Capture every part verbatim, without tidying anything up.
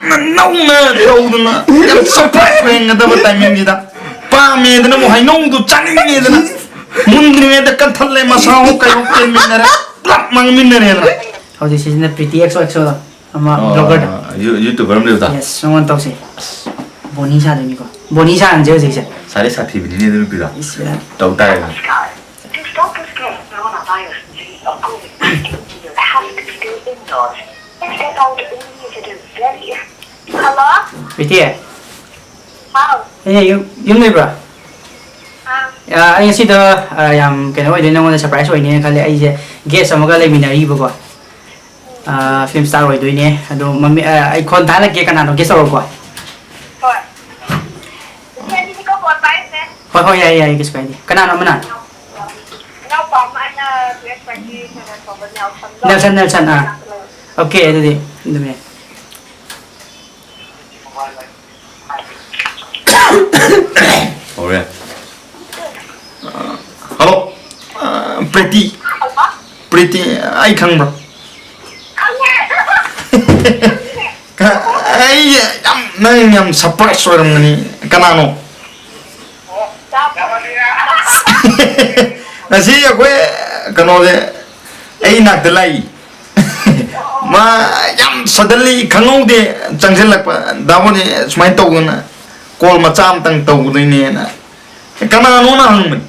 ꯅꯧꯅ ꯇꯧꯗꯅ ꯌꯥꯝ surprise ꯑꯣꯏꯍꯟꯒꯗꯕ timingꯁꯤꯗ ꯄꯥꯝꯃꯦꯗꯅ ꯑꯃꯨꯛ ꯍꯩꯅꯧꯗꯨ ꯆꯥꯅꯤꯡꯉꯦꯗꯅ ꯃꯨꯟꯗ꯭ꯔꯤꯉꯩꯗ ꯀꯟꯊꯠꯂꯦ, ꯃꯁꯥ ꯍꯣ ꯀꯩꯍꯣ ꯀꯦꯟꯃꯤꯟꯅꯔꯦ, ꯄꯨꯂꯞ ꯃꯥꯡꯃꯤꯟꯅꯔꯦꯗꯅ꯫ ꯍꯧꯖꯤꯛ ꯁꯤꯁꯤꯅ Pretty X O X O ꯑꯃ ꯑꯣ, bloggerꯗ꯫ ꯌꯨ-, YouTuber ꯑꯃ ꯂꯩꯕꯗꯣ? Yes, ꯅꯉꯣꯟꯗ ꯇꯧꯁꯦ꯫ ꯕꯣꯅꯤ ꯁꯥꯗꯣꯏꯅꯤꯀꯣ꯫ ꯕꯣꯅꯤ ꯁꯥꯍꯟꯁꯦ ꯍꯧꯖꯤꯛꯁꯦ꯫ ꯁꯥꯗꯤ ꯁꯥꯊꯤꯕꯅꯤꯅꯦ ꯑꯗꯨ ꯅꯨꯄꯤꯗꯣ꯫ ꯏꯁ, ꯕꯦꯔꯥ꯫ ꯇꯧ ꯇꯥꯔꯦꯗꯅ꯫ To stop the spread of coronavirus, please avoid indoors. Step out only if it is very Hello? ꯕꯤꯇꯤ? ꯍꯥꯎ꯫ ꯑꯩꯅ ꯌꯨꯝ, ꯌꯨꯝ ꯂꯩꯕ꯭ꯔꯥ? ꯑꯥ꯫ ꯑꯥ, ꯑꯩ ꯉꯁꯤꯗꯣ, ꯑꯥ, ꯌꯥꯝ ꯀꯩꯅꯣ ꯑꯣꯏꯗꯣꯏꯅꯦ, ꯅꯉꯣꯟꯗ surprise ꯑꯣꯏꯅꯦꯅ ꯈꯜꯂꯦ꯫ ꯑꯩꯁꯦ guest ꯑꯃꯒ ꯂꯩꯃꯤꯟꯅꯔꯤꯕꯀꯣ꯫ ꯑꯥ, film star ꯑꯣꯏꯗꯣꯏꯅꯦ꯫ ꯑꯗꯣ ꯃꯃꯤ-, ꯑꯥ, ꯑꯩ ꯈꯣꯟ ꯇꯥꯍꯜꯂꯛꯀꯦ, ꯀꯅꯥꯅꯣ guess ꯇꯧꯔꯣꯀꯣ꯫ ꯍꯣꯏ꯫ ꯏꯆꯦ ꯑꯅꯤꯁꯤꯀꯣ ꯐꯣꯟ ꯄꯥꯏꯔꯤꯁꯦ꯫ ꯍꯣꯏ, ꯍꯣꯏ, ꯌꯥꯏ, ꯌꯥꯏ, ꯀꯩꯁꯨ ꯀꯥꯏꯗꯦ꯫ ꯀꯅꯥꯅꯣ ꯑꯃꯅ? ꯏꯅꯥꯎꯄꯥ ꯑꯃ ꯑꯩꯅ ꯇꯨꯌꯦꯜꯐ ꯀꯤ ꯀꯩꯅꯣ ꯇꯧꯕ ꯅꯦꯜꯁꯟꯗꯣ꯫ ꯅꯦꯜꯁꯟ, ꯅꯦꯜꯁꯟ, ꯑꯥ꯫ ꯂꯥꯛꯀꯗꯧꯕ꯫ Okay, ꯑꯗꯨꯗꯤ ꯑꯗꯨꯝ ꯌꯥꯏ꯫ ꯍꯧꯔꯦ꯫ Hello, ꯑ, Pretty꯫ ꯍꯜꯂꯣ꯫ Pretty, ꯑꯩ ꯈꯪꯕ꯭ꯔꯣ? ꯈꯪꯉꯦ꯫ ꯈꯪꯉꯦ꯫ ꯀ-, ꯑꯩ ꯌꯥꯝ, ꯅꯪ ꯌꯥꯝ surprise ꯑꯣꯏꯔꯝꯒꯅꯤ꯫ ꯀꯅꯥꯅꯣ? ꯉꯁꯤ ꯑꯩꯈꯣꯏ ꯀꯩꯅꯣꯁꯦ ꯑꯩ ꯅꯥꯛꯇ ꯂꯥꯛꯏ꯫ ꯃꯥ ꯌꯥꯝ suddenly ꯈꯪꯍꯧꯗꯦ ꯆꯪꯁꯤꯜꯂꯛꯄ꯫ "ꯗꯥꯕꯣꯅꯤ ꯁꯨꯃꯥꯏꯅ ꯇꯧꯗꯅ call ꯃꯆꯥ ꯑꯃꯇꯪ ꯇꯧꯒꯗꯣꯏꯅꯦꯅ"꯫ ꯀꯅꯥꯅꯣꯅ ꯍꯪꯕꯅꯤ꯫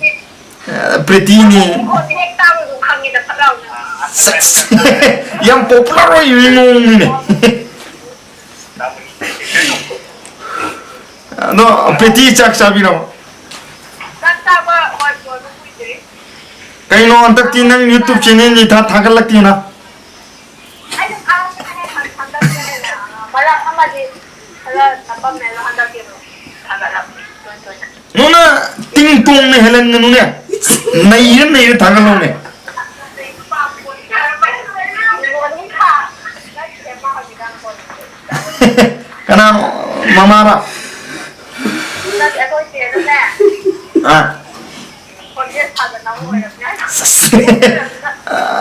"ꯑ, Prettyꯅꯤ"꯫ ꯈꯣꯟꯁꯦ ꯍꯦꯛ ꯇꯥꯕꯗ ꯑꯗꯨꯝ ꯈꯪꯉꯤꯗ, ꯐꯠ ꯂꯥꯎꯅ꯫ ꯁꯦꯁ꯫ ꯌꯥꯝ popular ꯑꯣꯏꯕꯒꯤ ꯃꯑꯣꯡꯅꯤꯅꯦ꯫ ꯑꯗꯣ Pretty ꯆꯥꯛ ꯆꯥꯕꯤꯔꯕꯣ? ꯆꯥꯛ ꯆꯥꯕ ꯍꯣꯏ ꯂꯣꯏꯕ ꯀꯨꯏꯗ꯭ꯔꯤ꯫ ꯀꯩꯅꯣ ꯍꯟꯗꯛꯇꯤ ꯅꯪ YouTube channelꯁꯤ ꯏꯊꯥ ꯊꯥꯒꯠꯂꯛꯇꯦꯅ? ꯑꯩꯁꯨ ꯊꯥꯒꯠꯄꯅꯦ ꯍꯟꯗꯛꯇꯤ, ꯃꯔꯛ ꯑꯃꯗꯤ ꯈꯔ ꯅꯞꯄꯝꯃꯦ, ꯑꯗꯣ ꯍꯟꯗꯛꯇꯤ ꯑꯃꯨꯛ ꯊꯥꯒꯠꯂꯕꯅꯤ ꯇꯣꯏ ꯇꯣꯏꯅ꯫ ꯅꯪꯅ ꯇꯤꯡ ꯇꯣꯡꯅ ꯍꯦꯜꯍꯟꯒꯅꯨꯅꯦ꯫ ꯅꯩꯔ ꯅꯩꯔ ꯊꯥꯒꯠꯂꯧꯅꯦ꯫ ꯀꯅꯥꯅꯣ? ꯃꯃꯥꯔꯣ? ꯑꯥ꯫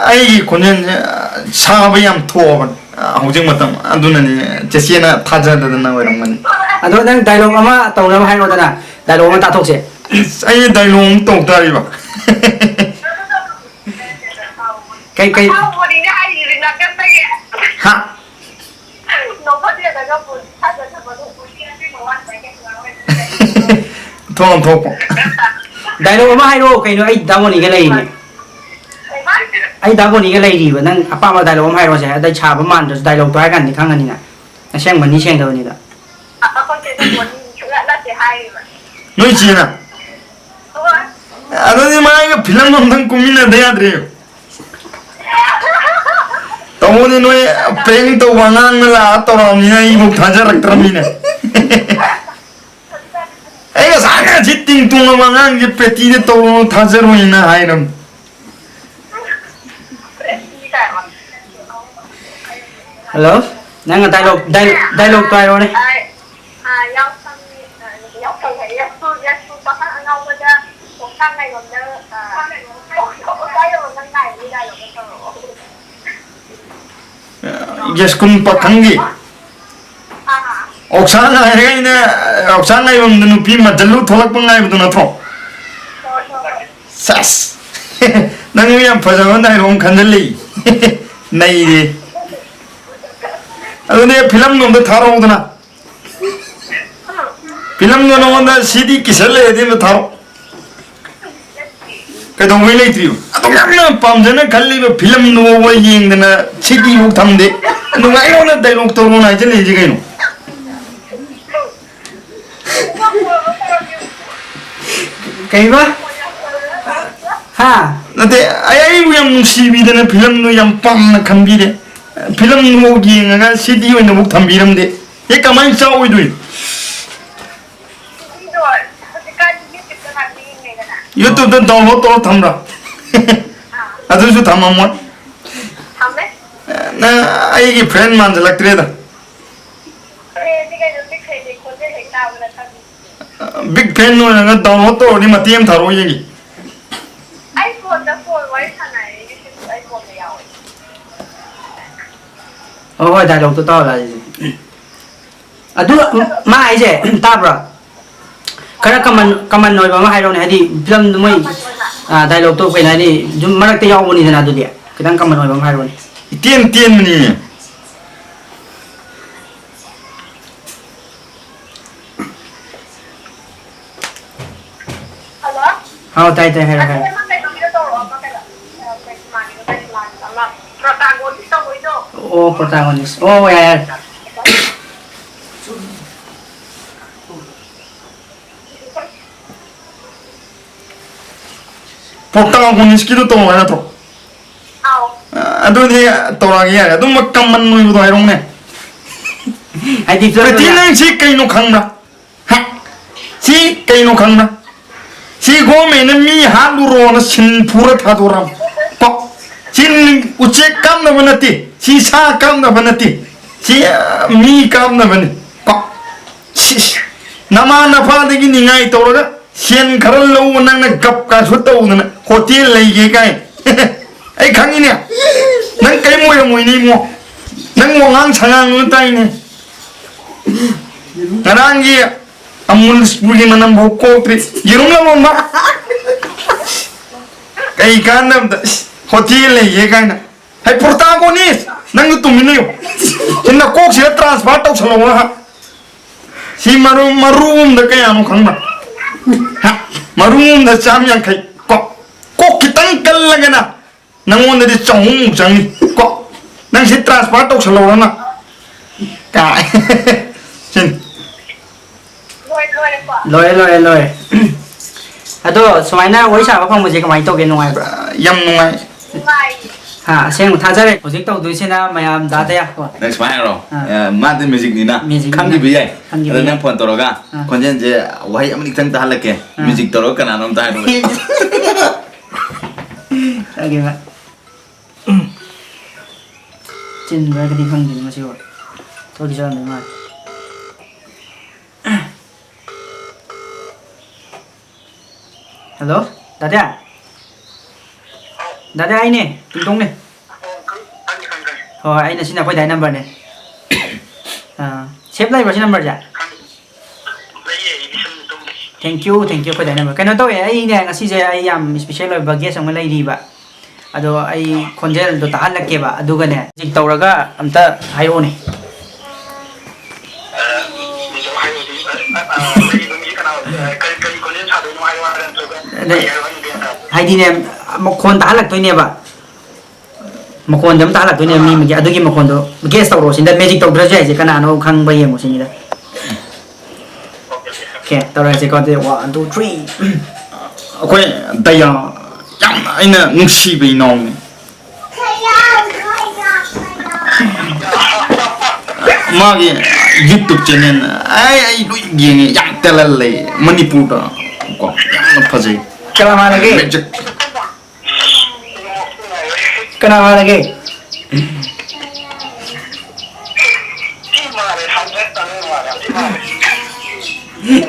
ꯑꯩꯒꯤ ꯈꯣꯟꯖꯦꯜꯁꯦ ꯁꯥꯕ ꯌꯥꯝ ꯊꯣꯛꯑꯕꯅꯤ꯫ ꯍꯧꯖꯤꯛ ꯃꯇꯝ ꯑꯗꯨꯅꯅꯦ꯫ ꯆꯦꯆꯦꯅ ꯊꯥꯖꯗꯗꯅ ꯑꯣꯏꯔꯝꯒꯅꯤ꯫ ꯑꯗꯣ ꯅꯪ dialogue ꯑꯃ ꯇꯧꯅꯕ ꯍꯥꯏꯔꯛꯑꯣꯗꯅ, dialogue ꯑꯃ ꯇꯥꯊꯣꯛꯁꯦ꯫ ꯑꯁ, ꯑꯩ dialogue ꯑꯃ ꯇꯧ ꯇꯥꯔꯤꯕ꯫ ꯀꯩ, ꯀꯩ? ꯍꯥ? ꯊꯣꯛ ꯊꯣꯛꯄ꯫ Dialogue ꯑꯃ ꯍꯥꯏꯔꯛꯑꯣ ꯀꯩꯅꯣ, ꯑꯩ ꯗꯥ ꯃꯣꯅꯤꯒ ꯂꯩꯔꯤꯅꯦ꯫ ꯑꯩ ꯗꯥ ꯕꯣꯅꯤꯒ ꯂꯩꯔꯤꯕ, ꯅꯪ ꯑꯄꯥꯝꯕ dialogue ꯑꯃ ꯍꯥꯏꯔꯣꯁꯦ꯫ ꯑꯗꯩ ꯁꯥꯕ ꯃꯥꯟꯗ꯭ꯔꯁꯨ dialogue ꯇꯣ ꯍꯥꯏꯔ ꯀꯥꯟꯗꯗꯤ ꯈꯪꯉꯅꯤꯅ꯫ ꯑꯁꯦꯡꯕꯅꯤ ꯁꯦꯡꯗꯕꯅꯤꯗ꯫ ꯑꯩꯈꯣꯏ ꯆꯦꯗ ꯕꯣꯅꯤ ꯁꯨꯡꯌꯥ ꯅꯠꯇꯦ ꯍꯥꯏꯔꯤꯕ꯫ ꯅꯣꯏ ꯆꯦꯅ? ꯍꯣꯏ꯫ ꯑꯗꯨꯗꯤ ꯃꯥꯒ film ꯑꯝꯇꯪ ꯀꯨꯝꯃꯤꯟꯅꯗ ꯌꯥꯗ꯭ꯔꯦ꯫ ꯇꯥꯃꯣꯗꯤ ꯅꯣꯏ prank ꯇꯧꯕ ꯑꯉꯥꯡꯅ ꯂꯥꯛꯑ ꯇꯧꯔꯛꯑꯕꯅꯤꯅ ꯑꯩꯕꯨ ꯊꯥꯖꯔꯛꯇ꯭ꯔꯕꯅꯤꯅ꯫ ꯑꯩ ꯉꯁꯥꯏꯅ ꯑꯁꯤ ꯇꯤꯡ ꯇꯣꯡꯉꯕ ꯑꯉꯥꯡꯁꯦ ꯄ꯭ꯔꯦꯇꯤꯗ ꯇꯧꯔꯨꯅꯨ, ꯊꯥꯖꯔꯣꯏꯅ ꯍꯥꯏꯔꯝ꯫ Hello? ꯅꯪꯅ dialogue, dialogue, dialogue ꯇꯣ ꯍꯥꯏꯔꯣꯅꯦ꯫ ꯑ, ꯑ, ꯌꯥꯎꯁꯪ, ꯑ, ꯌꯥꯎꯁꯪ ꯍꯥꯏꯌꯦ꯫ ꯌꯥꯏꯁ꯭ꯀꯨꯜ, ꯌꯥꯏꯁ꯭ꯀꯨꯜ ꯄꯥꯈꯪ ꯑꯉꯥꯎꯕꯗ ꯀꯣꯡꯁꯥꯡ ꯂꯥꯏꯕꯝꯗ, ꯑ, ꯀꯣꯡꯁꯥꯡ ꯂꯥꯏꯕꯝꯗ ꯉꯥꯏꯕꯒꯤ dialogue ꯇꯣ ꯇꯧꯔꯛꯑꯣ꯫ ꯌꯥꯏꯁ꯭ꯀꯨꯜ ꯄꯥꯈꯪꯒꯤ? ꯑꯥ꯫ ꯑꯣꯛꯁꯥ ꯉꯥꯏꯔꯒ ꯑꯩꯅ, ꯑꯣꯛꯁꯥ ꯉꯥꯏꯐꯝꯗ ꯅꯨꯄꯤ ꯃꯖꯜꯂꯨ ꯊꯣꯛꯂꯛꯄ ꯉꯥꯏꯕꯗꯨ ꯅꯠꯇ꯭ꯔꯣ? ꯍꯣꯏ, ꯍꯣꯏ, ꯍꯣꯏ꯫ ꯁꯦꯁ! ꯅꯪꯁꯨ ꯌꯥꯝ ꯐꯖꯕ dialogue ꯑꯃ ꯈꯟꯖꯜꯂꯤ꯫ ꯅꯩꯔꯦ꯫ ꯑꯗꯨꯗꯤ film ꯗꯣ ꯑꯝꯇ ꯊꯥꯔꯛꯎꯗꯅ꯫ Film ꯗꯣ ꯅꯉꯣꯟꯗ CD cassette ꯂꯩꯔꯗꯤ ꯑꯝꯇ ꯊꯥꯔꯛꯑꯣ꯫ ꯀꯩꯗꯧꯕꯩ ꯂꯩꯇ꯭ꯔꯤꯕ? ꯑꯗꯨꯛ ꯌꯥꯝꯅ ꯄꯥꯝꯖꯅ ꯈꯜꯂꯤꯕ film ꯗꯨ ꯐꯥꯎꯕ ꯌꯦꯡꯗꯅ CD ꯐꯥꯎ ꯊꯝꯗꯦ꯫ ꯅꯨꯡꯉꯥꯏꯔꯣꯅ dialogue ꯇꯧꯔꯣꯅ ꯍꯥꯏꯖꯜꯂꯛꯏꯁꯦ ꯀꯩꯅꯣ? ꯀꯩꯕ? ꯍꯥ? ꯅꯠꯇꯦ, ꯑꯩ, ꯑꯩꯕꯨ ꯌꯥꯝ ꯅꯨꯡꯁꯤꯕꯤꯗꯅ film ꯗꯨ ꯌꯥꯝ ꯄꯥꯝꯅ ꯈꯟꯕꯤꯔꯦ꯫ Film ꯗꯨ ꯐꯥꯎ ꯌꯦꯡꯉꯒ CD ꯑꯣꯏꯅ ꯐꯥꯎ ꯊꯝꯕꯤꯔꯝꯗꯦ꯫ ꯑꯦ, ꯀꯃꯥꯏꯅ ꯆꯥꯎ ꯑꯣꯏꯗꯣꯏꯅꯣ? ꯃꯤꯗꯣ ꯍꯧꯖꯤꯛꯀꯥꯟꯗꯤ YouTube ꯇ ꯉꯥꯛꯇ ꯌꯦꯡꯅꯩꯗꯅ꯫ YouTube ꯇ download ꯇꯧꯔ ꯊꯝꯕ꯭ꯔꯥ? ꯑꯥ꯫ ꯑꯗꯨꯁꯨ ꯊꯝꯃꯝꯃꯣꯏ꯫ ꯊꯝꯃꯦ꯫ ꯅꯪ ꯑꯩꯒꯤ friend ꯃꯥꯟꯁꯤꯜꯂꯛꯇ꯭ꯔꯦꯗ꯫ Friend ꯗꯤ ꯀꯩꯅꯣ, ꯃꯤꯠꯈꯩꯗꯤ ꯈꯣꯟꯖꯦꯜ ꯍꯦꯛ ꯇꯥꯕꯗ ꯈꯪꯉꯤ꯫ Big fan ꯑꯣꯏꯔꯒ download ꯇꯧꯔꯗꯤ ꯃꯇꯦꯛ ꯑꯃ ꯊꯥꯔꯛꯑꯣ ꯌꯦꯡꯒꯦ꯫ ꯑꯩ phone ꯗ phone ꯋꯥꯔꯤ ꯁꯥꯟꯅꯔꯦ, YouTube ꯑꯩ phone ꯗ ꯌꯥꯎꯋꯦ꯫ ꯍꯣꯏ, ꯍꯣꯏ, ꯗꯥꯏꯂꯣꯛꯇꯣ ꯇꯧꯍꯜꯂꯛꯑꯁꯤ꯫ ꯑꯗꯨ ꯃꯥ ꯍꯥꯏꯁꯦ, ꯇꯥꯕ꯭ꯔꯣ? ꯈꯔ ꯀꯃꯟ, ꯀꯃꯟ ꯑꯣꯏꯕ ꯑꯃ ꯍꯥꯏꯔꯛꯎꯅꯦ, ꯍꯥꯏꯗꯤ ꯐꯤꯂꯝꯗꯨ ꯃꯣꯏ, ꯑꯥ, ꯗꯥꯏꯂꯣꯛꯇꯣ ꯀꯩꯅꯣ ꯍꯥꯏꯗꯤ, ꯁꯨꯝ ꯃꯔꯛꯇ ꯌꯥꯎꯕꯅꯤꯗꯅ, ꯑꯗꯨꯗꯤ ꯈꯤꯇꯪ ꯀꯃꯟ ꯑꯣꯏꯕ ꯑꯃ ꯍꯥꯏꯔꯛꯎꯅꯦ꯫ ꯏꯇꯦꯟ ꯇꯦꯟꯕꯅꯤꯅꯦ꯫ ꯍꯜꯂꯣ? ꯍꯥꯎ, ꯇꯥꯏ, ꯇꯥꯏ, ꯍꯥꯏꯔꯣ, ꯑꯁꯤ ꯍꯥꯏꯔꯣ꯫ ꯑꯃ ꯀꯩꯅꯣꯒꯤꯗꯣ ꯇꯧꯔꯛꯑꯣ, ꯑꯃ ꯀꯩꯅꯣ, ꯑ, ꯀꯩ ꯁꯤꯃꯥꯒꯤꯅꯣ, ꯀꯔꯤ ꯁꯤꯃꯥꯒꯤꯅꯣ, ꯑꯃ protagonist ꯇꯧꯕꯩꯗꯣ? ꯑꯣ, protagonist꯫ ꯑꯣ, ꯌꯥꯔꯦ, ꯌꯥꯔꯦ꯫ Protagonist ꯀꯤꯗꯣ ꯇꯧꯔꯛꯑꯣ ꯍꯥꯏ ꯅꯠꯇ꯭ꯔꯣ? ꯑꯥꯎ꯫ ꯑ, ꯑꯗꯨꯗꯤ ꯇꯧꯔꯛꯑꯒꯦ ꯌꯥꯔꯦ꯫ ꯑꯗꯨꯝ ꯀꯃꯟ ꯑꯣꯏꯕꯗꯣ ꯍꯥꯏꯔꯛꯎꯅꯦ꯫ ꯍꯥꯏꯗꯤ ꯐꯤꯂꯝ ꯄ꯭ꯔꯤꯇꯤ, ꯑꯣꯏꯅ ꯅꯪ ꯁꯤ ꯀꯩꯅꯣ ꯈꯪꯕ꯭ꯔꯥ? ꯍꯥ? ꯁꯤ ꯀꯩꯅꯣ ꯈꯪꯕ꯭ꯔꯥ? ꯁꯤ ꯒꯣꯔꯃꯦꯟꯅ ꯃꯤ ꯍꯥꯠꯂꯨꯔꯣꯅ ꯁꯤꯟ ꯐꯨꯔ ꯊꯥꯗꯣꯔꯛꯑꯕ꯫ ꯀꯣ? ꯁꯤ ꯎꯆꯦꯛ ꯀꯥꯞꯅꯕ ꯅꯠꯇꯦ꯫ ꯁꯤ ꯁꯥ ꯀꯥꯞꯅꯕ ꯅꯠꯇꯦ꯫ ꯁꯤ, ꯑ, ꯃꯤ ꯀꯥꯞꯅꯕꯅꯤ꯫ ꯀꯣ? ꯁꯤ, ꯁꯤ, ꯅꯃꯥ ꯅꯄꯥꯗꯒꯤ ꯅꯤꯡꯉꯥꯏ ꯇꯧꯔꯒ ꯁꯦꯟ ꯈꯔ ꯂꯧꯕ ꯅꯪꯅ ꯒꯞ ꯀꯥꯁꯨ ꯇꯧꯗꯅ ꯍꯣꯇꯦꯜ ꯂꯩꯒꯦ ꯀꯥꯏ꯫ ꯑꯩ ꯈꯪꯉꯤꯅꯦ꯫ ꯅꯪ ꯀꯔꯤꯝ ꯑꯣꯏꯔꯝꯃꯣꯏꯅꯦ ꯏꯕꯨꯡꯉꯣ꯫ ꯅꯪ ꯋꯥꯉꯥꯡ ꯁꯉꯥꯡꯗꯨꯅ ꯇꯥꯏꯅꯦ꯫ ꯉꯔꯥꯡꯒꯤ ꯑꯃꯨꯜ ꯁ꯭ꯄꯨꯔꯒꯤ ꯃꯅꯝꯐꯥꯎ ꯀꯣꯛꯇ꯭ꯔꯤ꯫ ꯌꯦꯔꯨꯝ ꯂꯂꯣꯟꯕ꯫ ꯀꯩ ꯀꯥꯟꯗꯕꯗ ꯍꯣꯇꯦꯜ ꯂꯩꯌꯦ ꯀꯥꯏꯅ꯫ ꯍꯩ, protagonist! ꯅꯪꯁꯨ ꯇꯨꯃꯤꯟ ꯂꯩꯌꯨ꯫ ꯁꯤ ꯅꯀꯣꯛꯁꯤꯗ transfer ꯇꯧꯁꯜꯂꯛꯑꯣ ꯅꯍꯥꯛ꯫ ꯁꯤ ꯃꯔꯨ, ꯃꯔꯨ ꯑꯃꯗ ꯀꯌꯥꯅꯣ ꯈꯪꯕ꯭ꯔꯥ? ꯍꯥ? ꯃꯔꯨ ꯑꯃꯗ ꯆꯥꯝ ꯌꯥꯡꯈꯩ꯫ ꯀꯣ? ꯀꯣꯛ ꯈꯤꯇꯪ ꯀꯜꯂꯒꯅ ꯅꯪꯉꯣꯟꯗꯗꯤ ꯆꯍꯨꯝꯃꯨꯛ ꯆꯪꯅꯤ꯫ ꯀꯣ? ꯅꯪ ꯁꯤ transfer ꯇꯧꯁꯜꯍꯧꯔꯣ ꯅꯪ꯫ ꯀꯥꯏ꯫ ꯁꯤꯅꯤ꯫ ꯂꯣꯏꯔꯦ, ꯂꯣꯏꯔꯦ, ꯂꯣꯏꯔꯦ꯫ ꯑꯗꯣ ꯁꯨꯃꯥꯏꯅ ꯋꯥꯔꯤ ꯁꯥꯕ ꯐꯪꯕꯁꯦ ꯀꯃꯥꯏꯅ ꯇꯧꯒꯦ? ꯅꯨꯡꯉꯥꯏꯕ꯭ꯔꯥ? ꯑ, ꯌꯥꯝ ꯅꯨꯡꯉꯥꯏ꯫ ꯅꯨꯡꯉꯥꯏ꯫ ꯍꯥ, ꯑꯁꯦꯡꯕ ꯊꯥꯖꯔꯦ꯫ ꯍꯧꯖꯤꯛ ꯇꯧꯗꯣꯏꯁꯤꯅ ꯃꯌꯥꯝ ꯗꯥꯗ ꯌꯥꯀꯣ꯫ ꯅꯪ ꯁꯨꯃꯥꯏꯅ ꯍꯥꯏꯔꯣ꯫ ꯑꯥ꯫ ꯑ, ꯃꯥꯗꯤ musicꯅꯤꯅ ꯃ꯭ꯌꯨꯖꯤꯛꯅꯤꯅ꯫ ꯈꯪꯈꯤꯕ ꯌꯥꯏ꯫ ꯈꯪꯈꯤꯕ ꯑꯗ ꯌꯥꯏ꯫ ꯅꯪ phone ꯇꯧꯔꯒ ꯑꯥ꯫ ꯈꯣꯟꯖꯦꯜꯁꯦ ꯋꯥꯍꯩ ꯑꯃꯅꯤ ꯈꯤꯇꯪ ꯇꯥꯍꯜꯂꯛꯀꯦ꯫ ꯑꯥ꯫ Music ꯇꯧꯔꯒ ꯀꯅꯥꯅꯣ ꯑꯝꯇ ꯍꯥꯏꯔꯣ꯫ ꯈꯪꯈꯤꯕ꯫ ꯆꯤꯟꯕ꯭ꯔꯥꯒꯗꯤ ꯈꯪꯗꯦꯅꯦ ꯃꯁꯤꯕꯣ꯫ ꯊꯣꯛꯇꯤ ꯊꯣꯛꯑꯝꯗꯣꯏ ꯃꯥꯜꯂꯦ꯫ Hello, ꯗꯥꯗꯥ? ꯗꯥꯗꯥ, ꯑꯩꯅꯦ, ꯇꯤꯡꯇꯣꯡꯅꯦ꯫ ꯑꯣ, ꯈꯪ-, ꯈꯪꯉꯦ, ꯈꯪꯉꯦ, ꯈꯪꯉꯦ꯫ ꯍꯣꯏ, ꯑꯩꯅ ꯁꯤꯅ ꯑꯩꯈꯣꯏ ꯗꯥꯏ ꯅꯝꯕꯔꯅꯦ꯫ ꯑꯥ, ꯁꯦꯞ ꯂꯩꯕ꯭ꯔꯣ ꯁꯤ ꯅꯝꯕꯔꯁꯦ? ꯂꯩꯌꯦ, ꯑꯩꯗꯤ ꯁꯨꯝ ꯑꯗꯨꯝ꯫ Thank you, thank you, ꯑꯩꯈꯣꯏ ꯗꯥꯏ ꯅꯝꯕꯔ꯫ ꯀꯩꯅꯣ ꯇꯧꯋꯦ, ꯑꯩꯅꯦ ꯉꯁꯤꯁꯦ ꯑꯩ ꯌꯥꯝ ꯏꯁꯄꯤꯁꯦꯜ ꯑꯣꯏꯕ ꯒꯦꯁ ꯑꯃ ꯂꯩꯔꯤꯕ꯫ ꯑꯗꯣ ꯑꯩ ꯈꯣꯟꯖꯦꯜꯗꯣ ꯇꯥꯍꯜꯂꯛꯀꯦꯕ, ꯑꯗꯨꯒꯅꯦ ꯃ꯭ꯌꯨꯖꯤꯛ ꯇꯧꯔꯒ ꯑꯝꯇ ꯍꯥꯏꯔꯛꯑꯣꯅꯦ꯫ ꯑꯗꯩ ꯍꯥꯏꯗꯤꯅꯦ, ꯃꯈꯣꯟ ꯇꯥꯍꯜꯂꯛꯇꯣꯏꯅꯦꯕ꯫ ꯃꯈꯣꯟꯁꯦ ꯑꯃ ꯇꯥꯍꯜꯂꯛꯇꯣꯏꯅꯦꯕ ꯃꯤ ꯑꯃꯒꯤ, ꯑꯗꯨꯒꯤ ꯃꯈꯣꯟꯗꯣ ꯒꯦꯁ ꯇꯧꯔꯣ ꯁꯤꯗ, ꯃꯦꯖꯤꯛ ꯇꯧꯗ꯭ꯔꯁꯨ ꯌꯥꯏꯁꯦ, ꯀꯅꯥꯅꯣ ꯈꯪꯕ ꯌꯦꯡꯉꯣ ꯁꯤꯅꯤꯗ꯫ ꯑꯣꯀꯦ, ꯇꯧꯔꯁꯦꯀꯣ ꯑꯗꯨꯗꯤ, ꯋꯥꯟ ꯇꯨ ꯊ꯭ꯔꯤ꯫ ꯑꯩꯈꯣꯏ ꯗꯌꯥ, ꯌꯥꯝꯅ ꯑꯩꯅ ꯅꯨꯡꯁꯤꯕ ꯏꯅꯥꯎꯅꯤ꯫ ꯃꯥꯒꯤ YouTube ꯆꯦꯅꯦꯜ ꯑꯩ ꯑꯩ ꯂꯣꯏ ꯌꯦꯡꯉꯦ, ꯌꯥꯝ ꯇꯦꯂꯦꯟ ꯂꯩ ꯃꯅꯤꯄꯨꯔꯗ ꯀꯣ, ꯌꯥꯝꯅ ꯐꯖꯩ꯫ ꯀꯅꯥ ꯃꯥꯟꯅꯒꯦ? ꯃꯦꯖꯤꯛ꯫ ꯀꯅꯥ ꯃꯥꯟꯅꯒꯦ?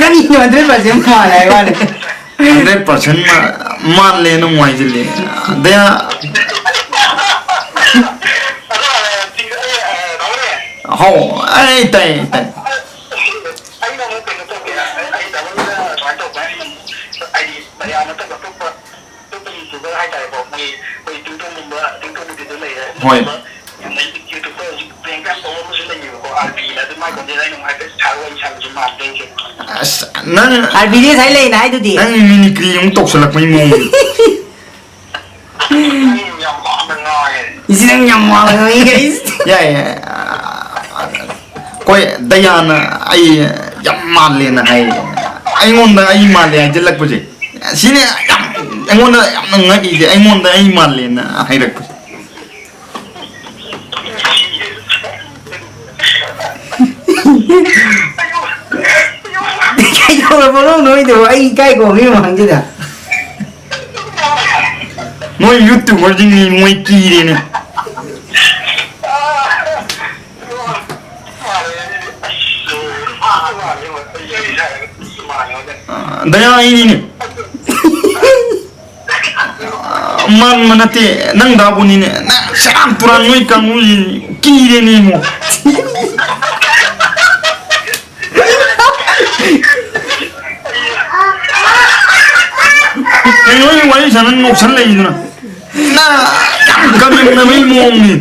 ꯀꯔꯤꯅꯣ hundred percent ꯃꯥꯜꯂꯦ ꯍꯥꯏ ꯋꯥꯅꯤ? Hundred percent ꯃꯥ-, ꯃꯥꯜꯂꯦꯅ ꯑꯃꯨꯛ ꯍꯥꯏꯖꯤꯜꯂꯦ꯫ ꯗꯌꯥ꯫ ꯍꯥꯎ, ꯑꯩ ꯇꯥꯏ, ꯇꯥꯏ꯫ ꯑꯩꯅ ꯑꯃꯨꯛ ꯀꯩꯅꯣ ꯇꯧꯒꯦ, ꯑꯩ ꯗꯥꯕꯜꯗ ꯁꯨꯃꯥꯏꯅ ꯇꯧꯕ, ꯍꯥꯏꯗꯤ ꯃꯌꯥꯝ ꯅꯠꯇꯕ ꯑꯇꯣꯞꯄ ꯑꯇꯣꯞꯄ YouTuber ꯍꯥꯏꯇꯥꯔꯦꯀꯣ, ꯃꯣꯏ, ꯃꯣꯏ ꯇꯤꯡꯇꯣꯟꯒꯨꯝꯕ, ꯇꯤꯡꯇꯣꯟ ꯅꯨꯄꯤꯗꯣ ꯂꯩꯔꯦ꯫ ꯍꯣꯏ꯫ ꯑꯗꯨꯒ ꯌꯥꯝꯅ YouTubeꯇ ꯍꯧꯖꯤꯛ prank ꯌꯥꯝ ꯇꯧꯕ ꯑꯃꯁꯨ ꯂꯩꯌꯦꯕꯀꯣ, ꯑꯥꯔ ꯕꯤꯅ꯫ ꯑꯗꯨ ꯃꯥꯏ ꯈꯣꯟꯖꯦꯜꯗ ꯑꯩꯅ ꯑꯃꯨꯛ ꯍꯥꯏꯐꯦꯠ ꯁꯥꯔꯒ ꯋꯥꯔꯤ ꯁꯥꯟꯅꯕꯁꯨ ꯃꯥꯟꯕ ꯑꯩꯁꯦ꯫ ꯑꯁ, ꯅꯪ, ꯑꯥꯔ ꯕꯤꯗꯤ ꯉꯁꯥꯏ ꯂꯩꯅ ꯍꯥꯏꯗꯨꯗꯤ꯫ ꯅꯪ mimicry ꯑꯃꯨꯛ ꯇꯧꯁꯜꯂꯛꯄꯩ ꯃꯑꯣꯡꯗ꯫ ꯅꯪ ꯌꯥꯝ ꯃꯥꯟꯅ ꯉꯥꯡꯉꯦ꯫ ꯏꯁ, ꯅꯪ ꯌꯥꯝ ꯃꯥꯟꯅ ꯉꯥꯡꯉꯦ, guys꯫ ꯌꯥꯏ, ꯌꯥꯏ꯫ ꯑꯩꯈꯣꯏ ꯗꯌꯥꯅ ꯑꯩ ꯌꯥꯝ ꯃꯥꯜꯂꯦꯅ ꯍꯥꯏ꯫ ꯑꯩꯉꯣꯟꯗ ꯑꯩ ꯃꯥꯜꯂꯦ ꯍꯥꯏꯖꯤꯜꯂꯛꯄꯁꯦ꯫ ꯁꯤꯅꯦ ꯌꯥꯝ, ꯑꯩꯉꯣꯟꯗ ꯌꯥꯝꯅ ꯉꯛꯏꯁꯦ, ꯑꯩꯉꯣꯟꯗ ꯑꯩ ꯃꯥꯜꯂꯦꯅ ꯍꯥꯏꯔꯛꯄꯁꯦ꯫ ꯀꯩꯗꯧꯔꯕꯅꯣ ꯅꯣꯏꯗꯨꯕꯣ? ꯑꯩ ꯏꯀꯥꯏꯀꯣ ꯃꯤ ꯃꯃꯥꯡꯁꯤꯗ꯫ ꯃꯣꯏ YouTuberꯁꯤꯡꯁꯤ ꯃꯣꯏ ꯀꯤꯔꯦꯅꯦ꯫ ꯑ, ꯗꯌꯥ ꯑꯩꯅꯤꯅꯦ꯫ ꯃꯥꯟꯕ ꯅꯠꯇꯦ, ꯅꯪ ꯗꯥꯕꯨꯅꯤꯅꯦ꯫ ꯅꯪ ꯁꯦꯔꯥꯟ ꯇꯨꯔꯥꯟ ꯅꯣꯏ ꯀꯥꯡꯕꯨꯁꯤ ꯀꯤꯔꯦꯅꯦ ꯏꯉꯣ꯫ ꯀꯩꯅꯣ ꯅꯣꯏ ꯋꯥꯔꯤ ꯁꯥꯟꯅ ꯅꯣꯛꯁꯜꯂꯛꯏꯗꯨꯅ? ꯅ ꯌꯥꯝ ꯀꯔꯦꯝꯅꯕꯩ ꯃꯑꯣꯡꯅꯤ꯫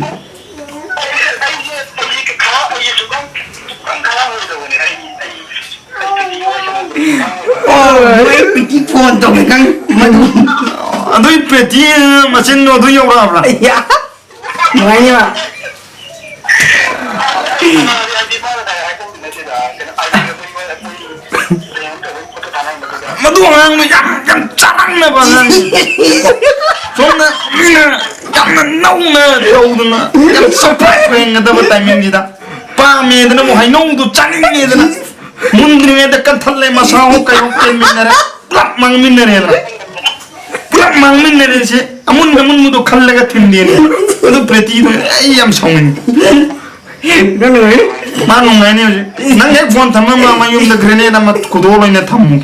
ꯑꯣ, ꯃꯣꯏ ꯄꯤꯇꯤ ꯐꯣꯟ ꯇꯧꯒꯦ ꯈꯪ ꯃꯗꯨ꯫ ꯑꯗꯨꯏ ꯄꯦꯇꯤ ꯃꯆꯤꯟꯗꯣ ꯑꯗꯨ ꯌꯧꯔꯛꯑꯕ꯭ꯔꯥ? ꯌꯥ꯫ ꯅꯨꯡꯉꯥꯏꯅꯤꯕ꯫ ꯃꯗꯨ ꯑꯉꯥꯡꯗꯣ ꯌꯥꯝ, ꯌꯥꯝ ꯆꯔꯥꯡꯅꯕ ꯑꯉꯥꯡꯅꯤ꯫ ꯁꯣꯝꯗ ꯃꯤꯅ ꯌꯥꯝꯅ ꯅꯧꯅ ꯇꯧꯗꯅ ꯌꯥꯝ ꯆꯥꯎꯈꯠ ꯍꯦꯟꯒꯗꯕ ꯇꯥꯏꯃꯤꯡꯁꯤꯗ ꯄꯥꯝꯃꯦꯗꯅ ꯑꯃꯨꯛ ꯍꯩꯅꯧꯗꯨ ꯆꯥꯅꯤꯡꯉꯦꯗꯅ ꯃꯨꯟꯗ꯭ꯔꯤꯉꯩꯗ ꯀꯟꯊꯠꯂꯦ, ꯃꯁꯥ ꯍꯣ ꯀꯩꯍꯣ ꯀꯦꯟꯃꯤꯟꯅꯔꯦ, ꯄꯨꯂꯞ ꯃꯥꯡꯃꯤꯟꯅꯔꯦꯗꯅ꯫ ꯄꯨꯂꯞ ꯃꯥꯡꯃꯤꯟꯅꯔꯦꯁꯦ꯫ ꯑꯃꯨꯟꯕ ꯑꯃꯨꯟꯕꯗꯣ ꯈꯜꯂꯒ ꯊꯤꯟꯗꯦꯅꯦ꯫ ꯑꯗꯨ ꯄ꯭ꯔꯦꯇꯤꯗꯣ ꯑꯩ ꯌꯥꯝ ꯁꯥꯎꯅꯤꯡꯉꯤ꯫ ꯅꯪ ꯂꯣꯏꯔꯦ꯫ ꯃꯥ ꯅꯨꯡꯉꯥꯏꯅꯤ ꯍꯧꯖꯤꯛ꯫ ꯅꯪ ꯍꯦꯛ ꯐꯣꯟ ꯊꯝꯃ ꯃꯥ ꯃꯌꯨꯝꯗ ꯒ꯭ꯔꯦꯅꯦꯗ ꯑꯃ ꯈꯨꯗꯣꯜ ꯑꯣꯏꯅ ꯊꯝꯃꯨ꯫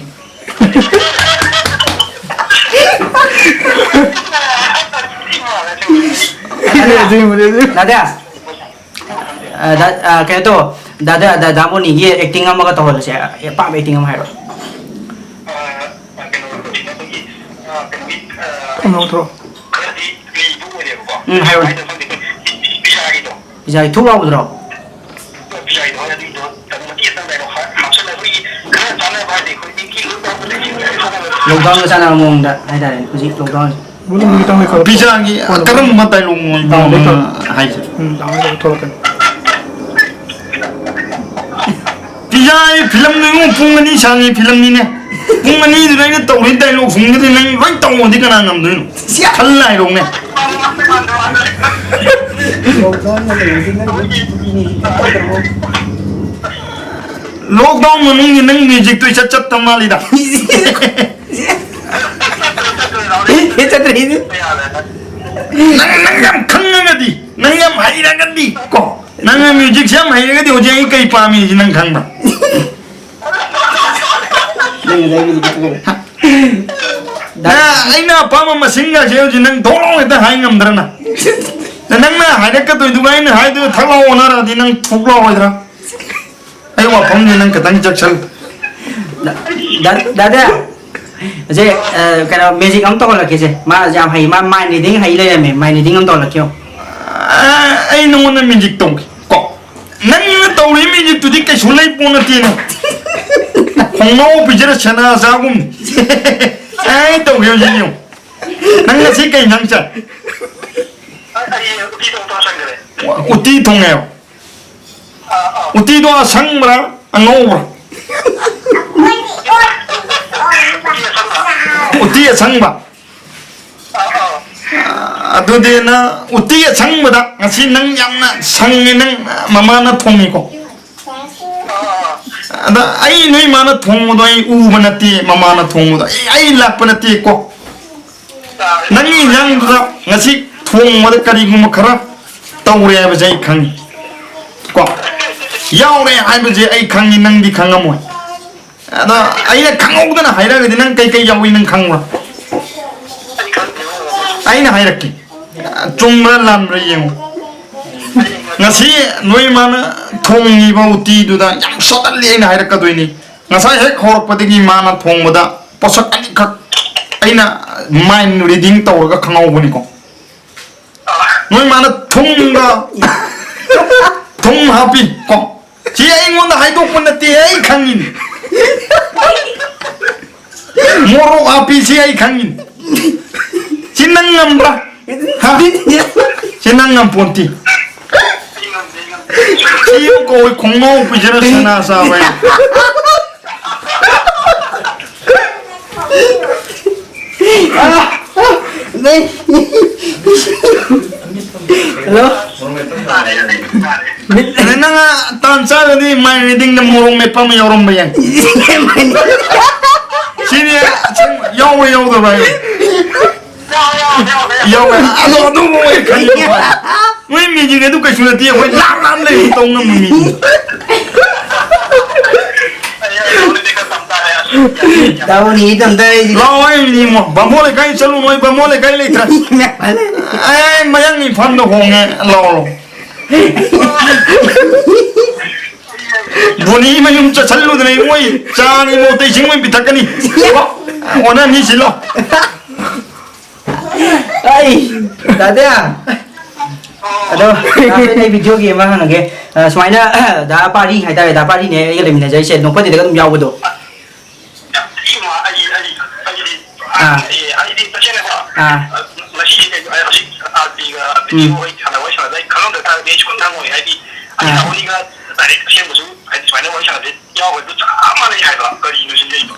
ꯑꯗꯨ ꯌꯥꯗ꯭ꯔꯤ, ꯃꯗꯨ ꯌꯥꯗ꯭ꯔꯤ꯫ ꯅꯥꯗꯤꯌꯥ, ꯑ, ꯗꯥ-, ꯑ, ꯀꯩꯅꯣ ꯇꯧ, ꯗꯥ-, ꯗꯥ-, ꯗꯥ-, ꯗꯥ ꯃꯣꯅꯤꯒꯤ acting ꯑꯃꯒ ꯇꯧꯍꯜꯂꯁꯦ꯫ ꯑꯄꯥꯝꯕ acting ꯑꯃ ꯍꯥꯏꯔꯣ꯫ ꯀꯩꯅꯣ, ꯀꯩꯅꯣꯒꯤ, ꯑ, ꯀꯩꯅꯣꯒꯤ, ꯑ, ꯊꯝꯃꯣ, ꯊꯝꯃꯣ꯫ ꯈꯔꯗꯤ ꯂꯤꯕ ꯑꯣꯏꯔꯦꯕꯀꯣ꯫ ꯎꯝ, ꯍꯥꯏꯔꯣꯅꯦ꯫ ꯀꯃꯥꯏꯅ ꯇꯧꯕ ꯈꯪꯗꯦ꯫ ꯄꯤꯖꯥꯒꯤꯗꯣ꯫ ꯄꯤꯖꯥꯒꯤ ꯊꯨꯛ ꯂꯥꯎꯕꯗꯨꯔꯣ? ꯄꯤꯖꯥꯒꯤꯗꯣ ꯍꯣꯏ, ꯑꯗꯨꯏꯗꯣ ꯃꯇꯦꯛ ꯑꯃ ꯂꯩꯔꯣ, ꯍꯥ-, ꯍꯥꯞꯆꯜꯂꯒ ꯑꯩꯈꯣꯏꯒꯤ ꯈꯔ ꯆꯥꯟꯅꯕ ꯍꯥꯏꯗꯤ ꯑꯩꯈꯣꯏ ꯃꯤꯀꯤ ꯂꯣꯏ ꯇꯧꯕ ꯂꯩꯁꯤꯡꯗꯣ ꯑꯩ ꯈꯪꯉꯕꯅꯤ꯫ Lockdownꯒ ꯆꯥꯟꯅꯕ ꯃꯑꯣꯡꯗ ꯍꯥꯏꯇꯥꯔꯦꯅꯦ, ꯍꯧꯖꯤꯛ lockdown꯫ ꯄꯤꯖꯥꯒꯤ ꯀꯔꯝꯕ dialogue ꯅꯣ ꯏꯕꯨꯡꯉꯣ ꯅꯪꯅ ꯍꯥꯏꯁꯦ? ꯎꯝ, ꯇꯥꯃꯣ ꯊꯣꯛꯂꯛꯀꯅꯤ꯫ ꯄꯤꯖꯥꯒꯤ ꯐꯤꯂꯝꯗꯨ ꯏꯕꯨꯡꯉꯣ ꯄꯨꯡ ꯑꯅꯤ ꯁꯥꯡꯉꯤ ꯐꯤꯂꯝꯅꯤꯅꯦ꯫ ꯄꯨꯡ ꯑꯅꯤꯗꯨꯗ ꯑꯩꯅ ꯇꯧꯔꯤ dialogue ꯁꯤꯡꯗꯨꯗꯤ ꯅꯪ ꯂꯣꯏ ꯇꯧꯔꯗꯤ ꯀꯅꯥ ꯉꯝꯗꯣꯏꯅꯣ? ꯈꯜꯂ ꯍꯥꯏꯔꯣꯅꯦ꯫ Lockdown ꯃꯅꯨꯡꯒꯤ ꯅꯪ musicꯇꯨ ꯏꯆꯠ ꯆꯠꯇ ꯃꯥꯜꯂꯤꯗ꯫ ꯆꯠꯇ꯭ꯔꯦ꯫ ꯅꯪ, ꯅꯪ ꯌꯥꯝ ꯈꯪꯉꯒꯗꯤ, ꯅꯪ ꯌꯥꯝ ꯍꯩꯔꯒꯗꯤ ꯀꯣ, ꯅꯪꯅ musicꯁꯦ ꯌꯥꯝ ꯍꯩꯔꯒꯗꯤ ꯍꯧꯖꯤꯛ ꯑꯩ ꯀꯩ ꯄꯥꯝꯃꯤꯁꯤ ꯅꯪ ꯈꯪꯕ꯭ꯔꯥ? ꯅꯪ ꯉꯁꯥꯏ music ꯀꯠꯇꯨ ꯀꯩꯅꯣ? ꯅꯪ ꯑꯩꯅ ꯑꯄꯥꯝꯕ ꯃꯁꯤꯡꯒꯁꯦ ꯍꯧꯖꯤꯛ ꯅꯪ ꯊꯣꯛꯂꯥꯎ ꯍꯦꯛꯇ ꯍꯥꯏ ꯉꯝꯗ꯭ꯔꯅ? ꯅꯪꯅ ꯍꯥꯏꯔꯛꯀꯗꯣꯏꯗꯨꯒ ꯑꯩꯅ ꯍꯥꯏꯗꯣꯏꯗꯣ ꯊꯛ ꯂꯥꯎ ꯑꯣꯟꯅꯔꯛꯑꯗꯤ ꯅꯪ ꯊꯨꯛ ꯂꯥꯎꯔꯣꯏꯗ꯭ꯔꯥ? ꯑꯩ ꯋꯥꯐꯝꯁꯦ ꯅꯪ ꯈꯤꯇꯪ ꯆꯦꯛꯁꯤꯜꯂꯨ꯫ ꯗꯥ-, ꯗꯥ-, ꯗꯥꯗꯥ, ꯁꯦ, ꯑ, ꯀꯩꯅꯣ, ꯃꯦꯖꯤꯛ ꯑꯃ ꯇꯧꯍꯜꯂꯛꯀꯦꯁꯦ꯫ ꯃꯥꯁꯦ ꯌꯥꯝ ꯍꯩ, ꯃꯥ ꯃꯥꯏꯟ ꯔꯤꯗꯤꯡ ꯍꯩ ꯂꯩꯔꯝꯃꯦ꯫ ꯃꯥꯏꯟ ꯔꯤꯗꯤꯡ ꯑꯃ ꯇꯧꯍꯜꯂꯛꯀꯦ꯫ ꯑ, ꯑꯩ ꯅꯉꯣꯟꯗ ꯃꯦꯖꯤꯛ ꯇꯧꯒꯦ ꯀꯣ꯫ ꯅꯪꯅ ꯇꯧꯔꯤ ꯃꯦꯖꯤꯛꯇꯨꯗꯤ ꯀꯩꯁꯨ ꯂꯩ ꯄꯣꯠ ꯅꯠꯇꯦꯅꯦ꯫ ꯈꯣꯡꯅꯥꯎ ꯄꯤꯖꯔ ꯁꯅꯥ ꯆꯥꯒꯨꯝꯅꯤ꯫ ꯑꯩ ꯇꯧꯒꯦ ꯍꯧꯖꯤꯛ ꯌꯦꯡꯉꯨ꯫ ꯅꯪ ꯉꯁꯤ ꯀꯩ ꯏꯟꯖꯥꯡ ꯆꯥꯏ? ꯑꯩ, ꯑꯩ ꯎꯇꯤ ꯊꯣꯡ ꯆꯥꯁꯟꯈ꯭ꯔꯦ꯫ ꯎꯇꯤ ꯊꯣꯡꯉꯦꯕ? ꯑꯥ, ꯑꯥ꯫ ꯎꯇꯤꯗꯣ ꯑꯁꯪꯕ꯭ꯔꯥ, ꯑꯉꯧꯕ꯭ꯔꯥ? ꯎꯇꯤ ꯑꯁꯪꯕ꯫ ꯎꯇꯤ ꯑꯁꯪꯕ? ꯑꯥ, ꯑꯥ꯫ ꯑꯗꯨꯗꯤ ꯅꯪ ꯎꯇꯤ ꯑꯁꯪꯕꯗ ꯉꯁꯤ ꯅꯪ ꯌꯥꯝꯅ ꯁꯪꯉꯦ, ꯅꯪ ꯃꯃꯥꯅ ꯊꯣꯡꯉꯤꯀꯣ? ꯑꯥ, ꯑꯥ꯫ ꯑꯗ ꯑꯩ ꯅꯣꯏ ꯃꯥꯅ ꯊꯣꯡꯕꯗꯣ ꯑꯩ ꯎꯕ ꯅꯠꯇꯦ, ꯃꯃꯥꯅ ꯊꯣꯡꯕꯗꯣ ꯑꯩ, ꯑꯩ ꯂꯥꯛꯄ ꯅꯠꯇꯦꯀꯣ꯫ ꯅꯪꯒꯤ ꯏꯟꯖꯥꯡꯗꯨꯗ ꯉꯁꯤ ꯊꯣꯡꯕꯗ ꯀꯔꯤꯒꯨꯝꯕ ꯈꯔ ꯇꯧꯔꯦ ꯍꯥꯏꯕꯁꯦ ꯑꯩ ꯈꯪꯉꯤ ꯀꯣ꯫ ꯌꯥꯎꯔꯦ ꯍꯥꯏꯕꯁꯦ ꯑꯩ ꯈꯪꯉꯤ, ꯅꯪꯗꯤ ꯈꯪꯉꯝꯃꯣꯏ꯫ ꯑꯗꯣ ꯑꯩꯅ ꯈꯪꯍꯧꯗꯅ ꯍꯥꯏꯔꯛꯑꯒꯗꯤ ꯅꯪ ꯀꯩꯀꯩ ꯌꯥꯎꯏ ꯅꯪ ꯈꯪꯕ꯭ꯔꯥ? ꯑꯩꯅ ꯍꯥꯏꯔꯛꯀꯦ꯫ ꯆꯨꯝꯕ꯭ꯔꯥ ꯂꯥꯟꯕ꯭ꯔꯥ ꯌꯦꯡꯉꯨ꯫ ꯉꯁꯤ ꯅꯣꯏ ꯃꯥꯅ ꯊꯣꯡꯉꯤꯕ ꯎꯇꯤꯗꯨꯗ ꯌꯥꯝ ꯁꯣꯠꯍꯜꯂꯤ ꯑꯩꯅ ꯍꯥꯏꯔꯛꯀꯗꯣꯏꯅꯤ꯫ ꯉꯁꯥꯏ ꯍꯦꯛ ꯍꯧꯔꯛꯄꯗꯒꯤ ꯃꯥꯅ ꯊꯣꯡꯕꯗ ꯄꯣꯠꯁꯛ ꯑꯅꯤꯈꯛ ꯑꯩꯅ ꯃꯥꯏꯟ ꯔꯤꯗꯤꯡ ꯇꯧꯔꯒ ꯈꯪꯍꯧꯕꯅꯤꯀꯣ꯫ ꯅꯣꯏ ꯃꯥꯅ ꯊꯨꯝꯒ ꯊꯨꯝ ꯍꯥꯞꯄꯤ ꯀꯣ꯫ ꯁꯤ ꯑꯩꯉꯣꯟꯗ ꯍꯥꯏꯗꯣꯛꯄ ꯅꯠꯇꯦ, ꯑꯩ ꯈꯪꯉꯤꯅꯤ꯫ ꯃꯣꯔꯣꯛ ꯍꯥꯞꯄꯤ ꯁꯤ ꯑꯩ ꯈꯪꯉꯤꯅꯤ꯫ ꯁꯤ ꯅꯪ ꯉꯝꯕ꯭ꯔꯥ? ꯍꯥ? ꯁꯤ ꯅꯪ ꯉꯝꯄꯣꯟꯇꯦ꯫ ꯁꯤ ꯀꯧꯏ ꯈꯣꯡꯅꯥꯎ ꯄꯤꯖꯔ ꯁꯅꯥ ꯆꯥꯕ ꯍꯥꯏ꯫ ꯍꯜꯂꯣ? ꯑꯗ ꯅꯪ ꯇꯥꯟ ꯆꯥꯗꯗꯤ ꯃꯥꯏ ꯔꯤꯗꯤꯡꯗ ꯃꯣꯔꯣꯛ ꯃꯦꯠꯄ ꯑꯃ ꯌꯥꯎꯔꯝꯕ ꯌꯥꯏ꯫ ꯁꯤꯅꯤ ꯑꯁꯦꯡꯕ ꯌꯥꯎꯕ꯭ꯔꯥ ꯌꯥꯎꯗꯕ꯭ꯔꯥ ꯍꯥꯏꯌꯨ꯫ ꯌꯥꯎꯋꯦ꯫ ꯑꯗꯣ ꯑꯗꯨꯕꯨ ꯑꯣꯏ ꯈꯜꯂꯤ꯫ ꯃꯣꯏ ꯃꯦꯖꯤꯛ ꯑꯗꯨ ꯀꯩꯁꯨ ꯅꯠꯇꯦ, ꯑꯩꯈꯣꯏ ꯂꯥꯞ ꯂꯥꯞ ꯂꯩ ꯇꯧ ꯉꯝꯕ ꯃꯤꯅꯤ꯫ ꯇꯧꯅꯤ ꯏꯇꯣꯝꯇ ꯑꯩꯗꯤ꯫ ꯂꯥꯛꯑꯣ, ꯑꯩ ꯃꯤꯅꯤ ꯑꯃꯨꯛ꯫ ꯕꯥꯃꯣꯟ ꯂꯩꯀꯥꯏ ꯆꯠꯂꯨꯅꯣ, ꯑꯩ ꯕꯥꯃꯣꯟ ꯂꯩꯀꯥꯏ ꯂꯩꯇ꯭ꯔꯦ꯫ ꯑꯦ, ꯃꯌꯥꯡ ꯏꯝꯐꯥꯜꯗ ꯍꯣꯡꯉꯦ꯫ ꯂꯥꯛꯑꯣ, ꯂꯥꯛꯑꯣ꯫ ꯕꯣꯅꯤ ꯃꯌꯨꯝ ꯆꯠꯁꯜꯂꯨꯗꯅ ꯃꯣꯏ ꯆꯥꯅꯤ ꯃꯣꯇꯩ ꯏꯁꯤꯡ ꯑꯣꯏꯅ ꯄꯤꯊꯛꯀꯅꯤ꯫ ꯑꯣꯟꯅꯅꯤ ꯁꯤꯜꯂꯣ꯫ ꯑꯩ, ꯇꯥꯗꯦ꯫ ꯑꯗꯣ, ꯗꯥ, ꯑꯩ ꯚꯤꯗꯤꯑꯣꯒꯤ ꯑꯃ ꯍꯪꯉꯒꯦ꯫ ꯑ, ꯁꯨꯃꯥꯏꯅ, ꯗꯥ ꯄꯥꯔꯤ ꯍꯥꯏꯇꯥꯔꯦ, ꯗꯥ ꯄꯥꯔꯤꯅꯦ ꯑꯩꯒ ꯂꯩꯃꯤꯟꯅꯖꯔꯤꯁꯦ, ꯅꯣꯡꯄꯣꯛꯇꯤꯗꯒ ꯑꯗꯨꯝ ꯌꯥꯎꯕꯗꯣ꯫ ꯑꯩ ꯃꯥ-, ꯑꯩ, ꯑꯩ, ꯑꯩꯗꯤ, ꯑꯥ꯫ ꯑꯩ, ꯑꯩꯗꯤ ꯇꯁꯦꯡꯅꯀꯣ, ꯑꯥ꯫ ꯉꯁꯤꯗꯤ ꯀꯩꯅꯣ, ꯑꯩ ꯍꯧꯖꯤꯛ ꯑꯥꯔ ꯄꯤꯒ ꯎꯝ꯫ ꯕꯤꯗꯤꯑꯣ ꯋꯥꯔꯤ ꯁꯥꯟꯅꯕ, ꯋꯥꯔꯤ ꯁꯥꯟꯅꯕꯗ ꯑꯩ ꯈꯪꯉꯝꯗ ꯇꯥꯔꯒꯗꯤ ꯑꯩ ꯁꯨꯡꯈꯪ ꯈꯪꯉꯣꯏ꯫ ꯍꯥꯏꯗꯤ, ꯑꯩ ꯑꯥ꯫ ꯁꯥꯎꯅꯤꯒ ꯗꯥꯏꯔꯦꯛ ꯑꯁꯦꯡꯕꯁꯨ, ꯍꯥꯏꯗꯤ, ꯁꯨꯃꯥꯏꯅ ꯋꯥꯔꯤ ꯁꯥꯟꯅꯕꯁꯦ ꯌꯥꯎꯕꯗꯨ ꯆꯞ ꯃꯥꯟꯅꯩ ꯍꯥꯏꯕ꯫ ꯀꯔꯤꯅꯣ ꯁꯤꯗꯤ ꯑꯩ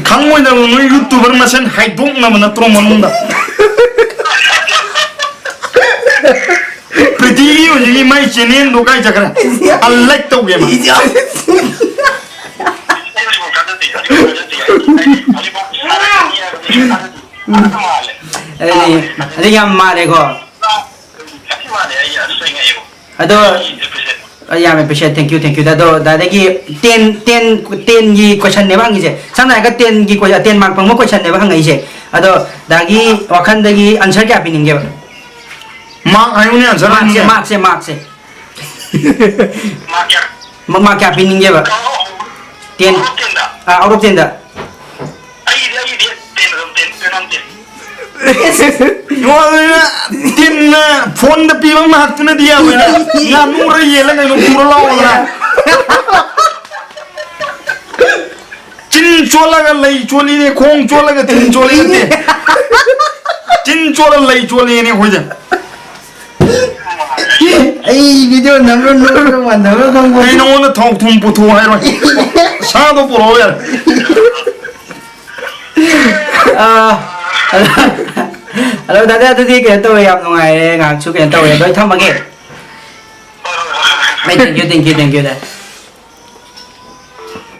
ꯈꯪꯉꯣꯏꯗꯕ ꯅꯣꯏ ꯌꯨꯇꯨꯕꯔ ꯃꯁꯦꯟ ꯍꯥꯏꯗꯣꯛꯅꯕ ꯅꯠꯇ꯭ꯔꯣ ꯃꯅꯨꯡꯗ? ꯄ꯭ꯔꯤꯇꯤꯒꯤ ꯍꯧꯖꯤꯛꯀꯤ ꯃꯥꯏ ꯆꯦꯅꯦꯜꯗꯣ ꯀꯥꯏ ꯆꯠꯈ꯭ꯔꯦ? ꯑꯟꯂꯥꯏꯛ ꯇꯧꯒꯦ ꯃꯥ꯫ ꯑꯗꯨꯗꯤ, ꯑꯗꯨ ꯌꯥꯝ ꯃꯥꯜꯂꯦꯀꯣ꯫ ꯑꯗꯣ, ꯑ, ꯌꯥꯝ appreciate, thank you, thank you꯫ ꯑꯗꯣ ꯗꯥꯗꯥꯒꯤ ꯇꯦꯟ, ꯇꯦꯟ, ꯇꯦꯟꯒꯤ ꯀꯣꯏꯁꯟꯅꯦꯕ ꯍꯪꯉꯤꯁꯦ꯫ ꯁꯝꯅ ꯍꯥꯏꯔꯒ ꯇꯦꯟꯒꯤ ꯀꯣꯏ-, ꯇꯦꯟ ꯃꯥꯔꯛ ꯐꯪꯕ ꯀꯣꯏꯁꯟꯅꯦꯕ ꯍꯪꯉꯛꯏꯁꯦ꯫ ꯑꯗꯣ ꯗꯥꯒꯤ ꯋꯥꯈꯜꯗꯒꯤ ꯑꯟꯁꯔ ꯀꯌꯥ ꯄꯤꯅꯤꯡꯒꯦꯕ? ꯃꯥꯔꯛ ꯍꯥꯏꯌꯨꯅꯦ, ꯑꯟꯁꯔ ꯃꯥꯔꯛꯁꯦ, ꯍꯥꯏꯌꯨꯅꯦ꯫ ꯃꯥꯔꯛꯁꯦ, ꯃꯥꯔꯛꯁꯦ꯫ ꯃꯥꯔꯛ ꯀꯌꯥ? ꯃꯥ-, ꯃꯥꯔꯛ ꯀꯌꯥ ꯄꯤꯅꯤꯡꯒꯦꯕ? Ten. Ah, out of ten ꯗ꯫ ꯑꯩꯒꯤꯗꯤ, ꯑꯩꯒꯤꯗꯤ ꯇꯦꯟ ꯑꯗꯨꯝ, ꯇꯦꯟ, ꯇꯦꯟ ꯑꯗꯨꯝ, ꯇꯦꯟ꯫ ꯌꯣꯜꯂꯦꯅ ꯇꯤꯟꯅ ꯐꯣꯟꯗ ꯄꯤꯕ ꯃꯍꯥꯛꯇꯨꯅꯗꯤ ꯌꯥꯔꯣꯏꯅ꯫ ꯉꯥꯅꯨꯔ ꯌꯦꯜꯂ ꯀꯩꯅꯣ ꯄꯨꯔ ꯂꯥꯛꯑꯣꯗꯅ꯫ ꯆꯤꯟ ꯆꯣꯠꯂꯒ ꯂꯩ ꯆꯣꯠꯂꯤꯅꯦ, ꯈꯣꯡ ꯆꯣꯠꯂꯒ ꯆꯤꯟ ꯆꯣꯠꯂꯤ ꯅꯠꯇꯦ꯫ ꯆꯤꯟ ꯆꯣꯠꯂ ꯂꯩ ꯆꯣꯠꯂꯤꯅꯦ ꯑꯩꯈꯣꯏꯁꯦ꯫ ꯑꯩ ꯚꯤꯗꯤꯑꯣ ꯅꯝꯕ꯭ꯔꯥ ꯅꯣꯛꯄ꯭ꯔꯥ ꯃꯥꯟꯅꯕ꯭ꯔꯥ ꯈꯪꯕ꯭ꯔꯥ? ꯑꯩ ꯅꯉꯣꯟꯗ ꯊꯥꯎ ꯊꯨꯝ ꯄꯨꯊꯣꯛꯑꯣ ꯍꯥꯏꯔꯣꯏ꯫ ꯁꯥꯗꯣ ꯄꯨꯔꯛꯑꯣ ꯌꯥꯔꯦ꯫ ꯑꯥ, ꯍꯜꯂꯣ, ꯗꯥꯗꯥ, ꯑꯗꯨꯗꯤ ꯀꯩꯅꯣ ꯇꯧꯋꯦ, ꯌꯥꯝ ꯅꯨꯡꯉꯥꯏꯔꯦ, ꯉꯥꯏꯍꯥꯛꯁꯨ ꯀꯩꯅꯣ ꯇꯧꯋꯦ, ꯑꯗꯣ ꯑꯩ ꯊꯝꯃꯒꯦ꯫ ꯍꯣꯏ, ꯍꯣꯏ, ꯍꯣꯏ, ꯍꯣꯏ꯫ Thank you, thank you, thank you, the.